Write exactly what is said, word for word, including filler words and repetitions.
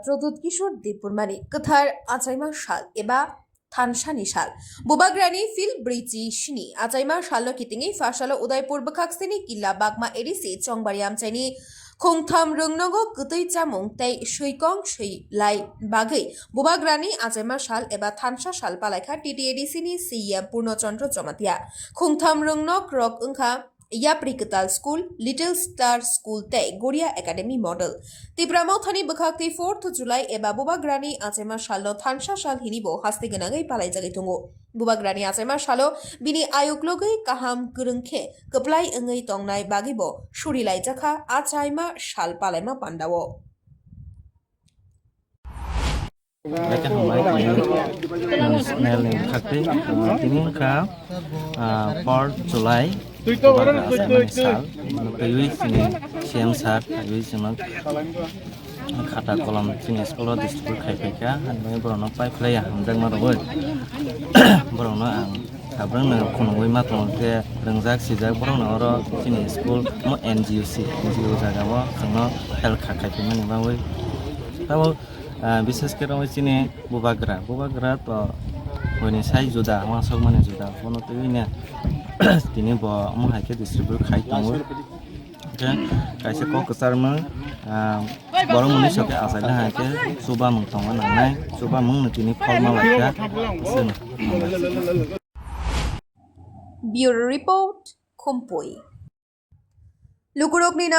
Produt Kishore Debbarmani kwthar achaima sal eba thansani sal. Bubagrani Phil Bridge sini achaima salno kitingwi phasalo Udaipur bwkhaksini Killa Bagma A D C Chongbari amchaini khungtham rwngnogo kwtwi chamung tei swikong swilai bagwi Bubagrani achaima sal eba thansa sal palaikha T T A D C ni C E M Purno Chandra Jamatia. Khungtham rwngnokrok wngkha Yapri Kwtal School, Little Star School tei Goria Academy Model. Tipra Mothani bwkhaktwi fourth July eba Bubagrani achaima salno thansa sal hinibo haste gwnangwi palaijagwi tongo. Bubagrani achaima salo bini ayuklogwi kaham kwrwng khe kwplai wngwi tongnai bagwibo suri laijakha achaima sal palaima pandao. Belai khe hambai tini, ah, channel ni bwkhaktwi, ah, tini wngkha, ah, four July, Bubagra achaimani sal, twiwi chini C M sir, twiwi chwngno khata kolom chini school o distribute khai phaikha, ani bagwi borokno pai phlaiya hamjakma rwui, borokno ang sabrangno khunugwi ma tongo khe rwngjak swijak borokno oro chini school mo N G O C, N G O jaga o chwngno help kha khai phaimani bagwi. Tabuk Ah, bises khe rw chini Bubagra, Bubagra to hwnwi sai juda, uansukmani juda, bono twiwi ne tini bo omo hai khe distribute khai tongo. Hwnkhe kaisa kok kwchar mung, ah, borok mwnwi sokhe achaina hai khe chubamung tongo nangnai, chubamung no tini pholma lai kha, chwng. Bureau Report, Khumpui. Lukurokni